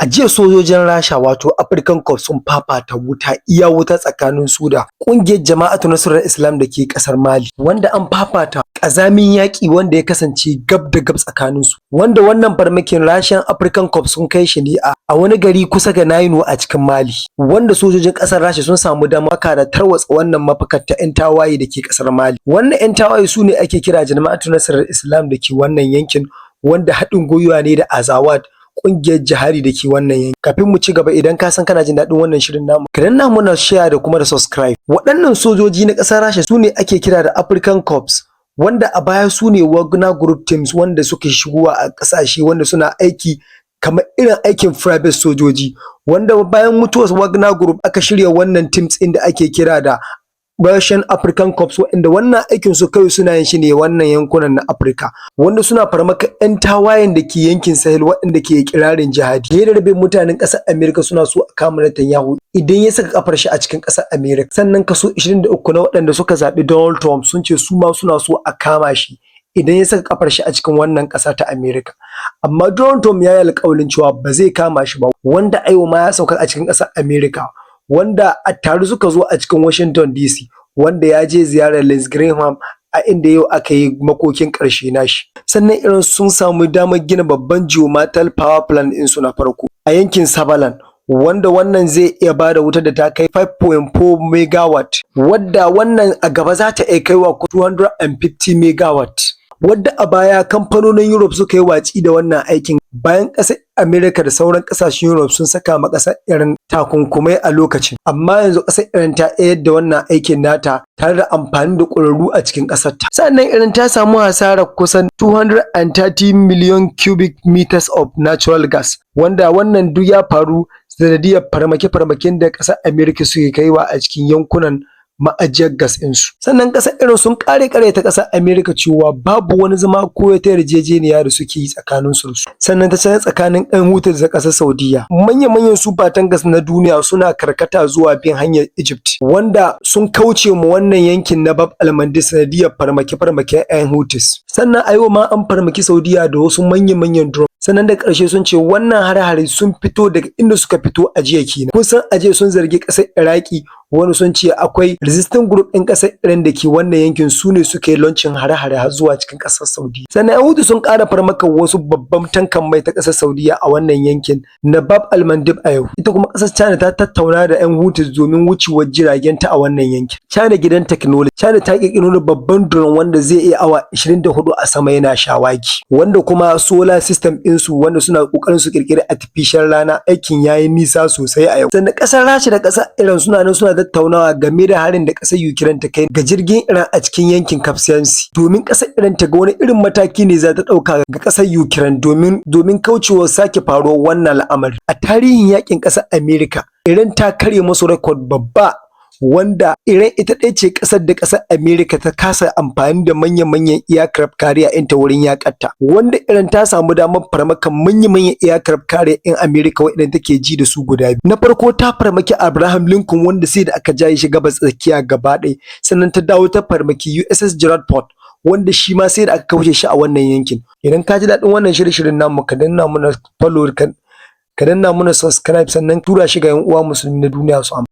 A jiya sojojin Rasha, wato African Corps, sun fafata wuta iya wuta tsakanin su da ƙungiyar Jama'atu Nasrul Islam da ke ƙasar Mali, wanda an fafata ƙazamin yaƙi wanda ya kasance gab da gab tsakanin su, wanda wannan farmakin Russian African Corps sun kai shi ne a wani gari kusa ga Naino a cikin Mali, wanda sojojin ƙasar Rasha sun samu damar da tarwatsa wannan mafakar ta 'yan tawaye da ke ƙasar Mali. Wannan 'yan tawaye su ne ake kira Jama'atu Nasrul Islam da ke wannan yankin, wanda haɗin gwiwa ne da Azawad, ƙungiyar jihadi da ke wannan yanki. Kafin mu ci gaba, idan ka san kana jin daɗin wannan shirin namu, ka danna muna share da kuma da subscribe. Waɗannan sojoji na ƙasar Rasha su ne ake kira da African Corps, wanda a baya su ne Wagner Group teams, wanda suke shigowa a ƙasashe, wanda suna aiki kamar irin aikin private sojoji, wanda bayan mutuwar Wagner Group aka shirya wannan teams ɗin da ake kira da Russian African Corps, waɗanda wannan aikin su kawai suna yin shi ne wannan yankunan na Afirka, wanda suna farmakar 'yan tawayen da ke yankin Sahel waɗanda ke iƙirarin jihadi. Fiye da rabin mutanen ƙasar Amerika suna so a kama Netanyahu idan ya saka ƙafar shi a cikin ƙasar Amerika. Sannan kaso 23 na waɗanda suka zaɓi Donald Trump sun ce su ma suna so a kama shi idan ya saka ƙafar shi a cikin wannan ƙasa ta Amerika. Amma Donald Trump ya yi alƙawarin cewa ba zai kama shi ba, wanda a yau ma ya sauka a cikin ƙasar Amerika, wanda a tare suka zo a cikin Washington DC, wanda ya je ziyarar Lindsey Graham, a inda yau aka yi makokin ƙarshe nashi. Sannan Iran sun samu damar gina babban geothermal power plant ɗinsu na farko a yankin Sabalan, wanda wannan zai iya bada wutar da ta kai 5.4 megawatt, wadda wannan a gaba za ta iya kaiwa 250 megawatt, wadda a baya kamfanonin Europe suka yi watsi da wannan aikin bayan ƙasar America da sauran ƙasashen Europe sun saka ma ƙasar Iran takunkumai a lokacin. Amma yanzu ƙasar Iran ta tsayar da wannan aikin nata tare da amfani da ƙwararru a cikin ƙasarta. Sannan Iran ta samu hasarar kusan 230 million cubic meters of natural gas, wanda wannan duk ya faru sanadiyyar farmake-farmaken da ƙasar America suke kaiwa a cikin yankunan ma'ajiyar gas ɗinsu. Sannan ƙasar Iran sun ƙara ƙaryata ƙasar America cewa babu wani zama ko wata yarjejeniya da suke yi tsakaninsu da su. Sannan ta tsakanin 'yan Houthi da ƙasar Saudiyya. Manya-manyan super tankers na duniya suna karkata zuwa bin hanyar Egypt, wanda sun kauce ma wannan yankin na Bab el-Mandeb sanadiyyar farmake-farmaken 'yan Houthis. Sannan a yau ma an farmaki Saudiyya da wasu manya-manyan drone. Sannan da ƙarshe sun ce wannan hare-hare sun fito daga inda suka fito a jiya kenan. Kun san a jiya sun zargi ƙasar Iraki, wani sun ce akwai resistant group ɗin ƙasar Iran da ke wannan yankin, su ne suka yi launching hare-hare har zuwa cikin ƙasar Saudiyya. Sannan 'yan Houthi sun ƙara farmakar wasu babban tankan mai ta ƙasar Saudiyya a wannan yankin na Bab el-Mandeb a yau. Ita kuma ƙasar China ta tattauna da 'yan Houthis domin wucewar jiragen ta a wannan yankin. China gidan technology. China ta ƙirƙiro wani babban drone wanda zai iya awa 24 a sama yana shawagi. Wanda kuma solar system ɗinsu, wanda suna ƙoƙarin su ƙirƙiri artificial rana, aikin ya yi nisa sosai a yau. Sannan ƙasar Rasha da ƙasar Iran suna nan suna tattaunawa game da harin da ƙasar Ukraine ta kai ga jirgin Iran a cikin yankin Caspian Sea, domin ƙasar Iran ta ga wani irin mataki ne za ta ɗauka ga ƙasar Ukraine domin kaucewa sake faruwar wannan al'amari. A tarihin yaƙin ƙasar America, Iran ta karya musu record babba, wanda Iran ita ɗaya ce ƙasar da ƙasar America ta kasa amfani da manya-manyan aircraft carrier ɗinta wurin yaƙar ta. Wanda Iran ta samu damar farmakan manya-manyan aircraft carrier ɗin America waɗanda take ji da su guda biyu. Na farko ta farmaki Abraham Lincoln, wanda sai da aka jaye shi Gabas Tsakiya gaba ɗaya, sannan ta dawo ta farmaki USS Gerald Ford, wanda shi ma sai da aka kauce shi a wannan yankin. Idan ka ji daɗin wannan shirye-shiryen namu, ka danna mana follow, ka danna mana subscribe, sannan tura shi ga 'yan uwa Musulmi na duniya su amfana.